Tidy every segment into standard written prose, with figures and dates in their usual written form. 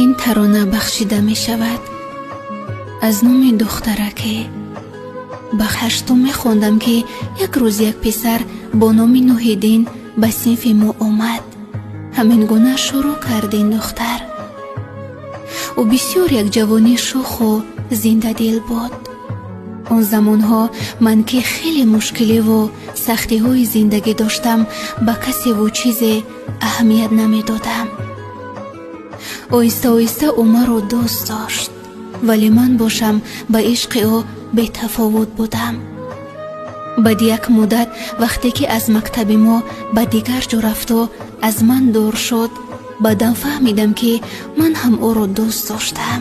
Ин тарона бахшида мешавад аз номи духтараке. Ба ҳаштум мехондам, ки як рӯз як писар бо номи Нуҳиддин ба синфи мо омад. Ҳамин гуна шурӯъ кард ин духтар. Ӯ бисёр як ҷавони шӯху зиндадил буд. Он замонҳо ман, ки хеле мушкиливу сахтиҳои зиндагӣ доштам, ба касеву чизе аҳамият намедодам. Оҳиста оҳиста ӯ маро дӯст дошт, вале ман бошам ба ишқи ӯ бетафовут будам. Баъди як муддат, вақте ки аз мактаби мо ба дигар ҷо рафту аз ман дур шуд, баъдан фаҳмидам, ки ман ҳам ӯро дӯст доштам.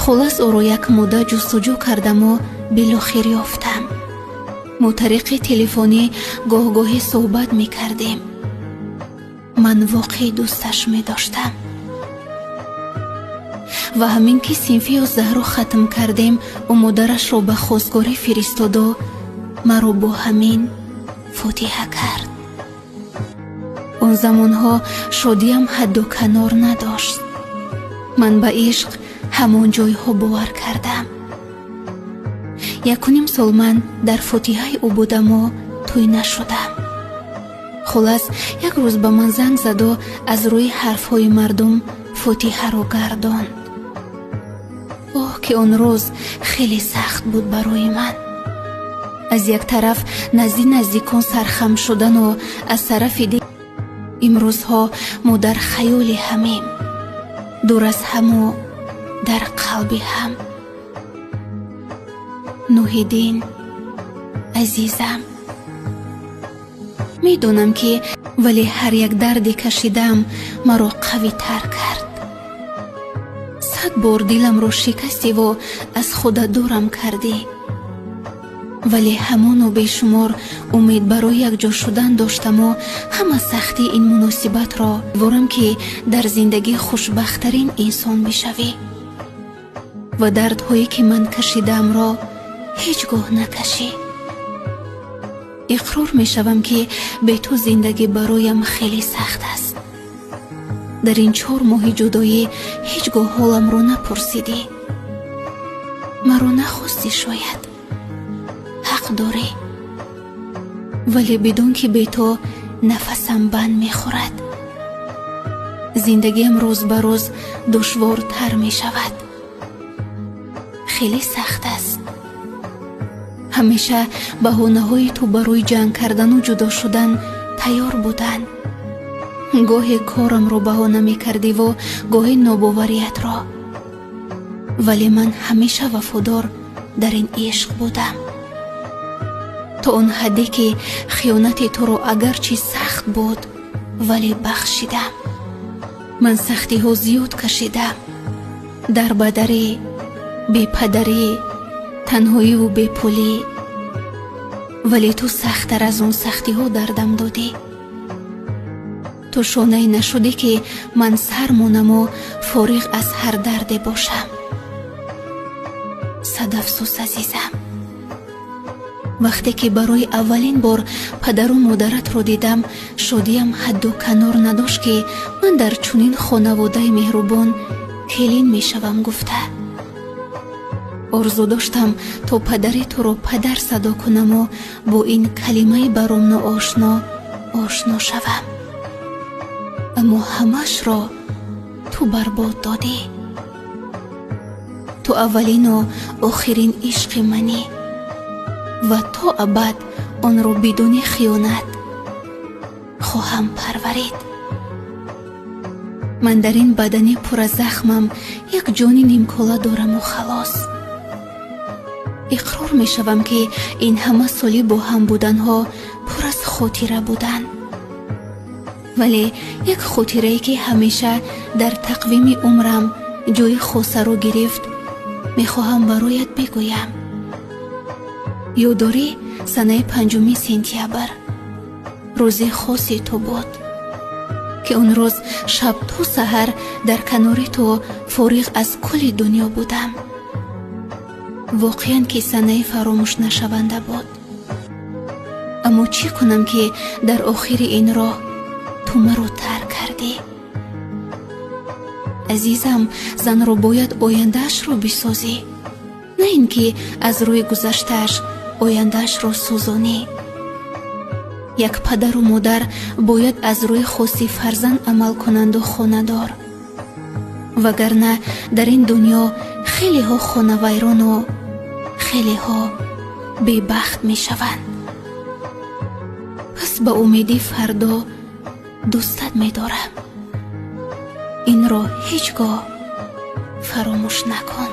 Хулас, ӯро як муддат ҷустуҷӯ кардаму билохир ёфтам. Мо тариқи телефонӣ гоҳ-гоҳе суҳбат мекардем. Ман воқеъ дӯсташ медоштам. Ва ҳамин ки синфи 11-ро хатм кардем, ӯ модарашро ба хостгорӣ фиристоду маро бо ҳамин фотиҳа кард. Он замонҳо шодиям ҳадду канор надошт. Ман ба ишқ ҳамон ҷойҳо бовар кардам. 1,5 сол ман дар фотиҳаи ӯ будаму тӯй нашудам. Хулас, як рӯз ба ман занг заду аз рӯи ҳарфҳои мардум фотиҳаро гардонд. Оҳ, ки он рӯз хеле сахт буд барои ман. Аз як тараф назди наздикон сархам шудану аз тарафи дигар имрӯзҳо мо дар хаёли ҳамем, дур аз ҳаму дар қалби ҳам. Нуҳиддин, азизам, медонам ки, вале ҳар як дарде кашидаам маро қавитар кард. 100 бор диламро шикастиву аз худа дурам кардӣ, вале ҳамону бешумор умед барои якҷо шудан доштаму ҳама сахтии ин муносибатро ворам, ки дар зиндагӣ хушбахттарин инсон бишавӣ ва дардҳое ки ман кашидаамро ҳеҷ гоҳ накашӣ. Иқрор мешавам, ки бе ту зиндагӣ бароям хеле сахт аст. Дар ин 4 моҳи ҷудоӣ ҳеҷ гоҳ ҳоламро напурсидӣ, маро нахостӣ. Шояд ҳақ дорӣ, вале бидон, ки бе ту нафасам банд мехӯрад, зиндагиам рӯз ба рӯз душвортар мешавад. Хеле сахт аст. Ҳамеша баҳонаҳои ту барои ҷанг кардану ҷудо шудан тайёр буданд. Гоҳе корамро баҳона мекардиву гоҳе нобовариятро, вале ман ҳамеша вафодор дар ин ишқ будам, то он ҳадде ки хиёнати туро агарчи сахт буд, вале бахшидам. Ман сахтиҳо зиёд кашидам: дарбадарӣ, бепадарӣ, танҳоиву бепулӣ, вале ту сахттар аз он сахтиҳо дардам додӣ. Ту шонае нашудӣ, ки ман сар монаму фориғ аз ҳар дарде бошам. Сад афсӯс, азизам, вақте ки барои аввалин бор падару модаратро дидам, шодиям ҳадду канор надошт, ки ман дар чунин хонаводаи меҳрубон келин мешавам гуфта. Орзу доштам, то падари туро падар садо кунаму бо ин калимаи баром ноошно ошно шавам, аммо ҳамаашро ту барбод додӣ. Ту аввалину охирин ишқи манӣ ва то абад онро бидуни хиёнат хоҳам парварид. Ман дар ин бадани пуразахмам як ҷони нимкола дораму халос. Иқрор мешавам, ки ин ҳама соли бо ҳам буданҳо пур аз хотира буданд, вале як хотирае, ки ҳамеша дар тақвими умрам ҷои хосаро гирифт, мехоҳам бароят бигӯям. Ёд дорӣ, санаи 5 сентябр рӯзи хоси ту буд, ки он рӯз шаб то саҳар дар канори ту фориғ аз кулли дунё будам. Воқеан ки санаи фаромӯшнашаванда буд. Аммо чӣ кунам, ки дар охири ин роҳ ту маро тарк кардӣ? Азизам, занро бояд ояндаашро бисозӣ, на ин ки аз рӯи гузаштааш ояндаашро сӯзонӣ. Як падару модар бояд аз рӯи хости фарзанд амал кунанду хонадор, вагарна дар ин дунё хелеҳо хонавайрону хелеҳо бебахт мешаванд. Пас ба умеди фардо дӯстат медорам, инро ҳеҷ гоҳ фаромӯш накун.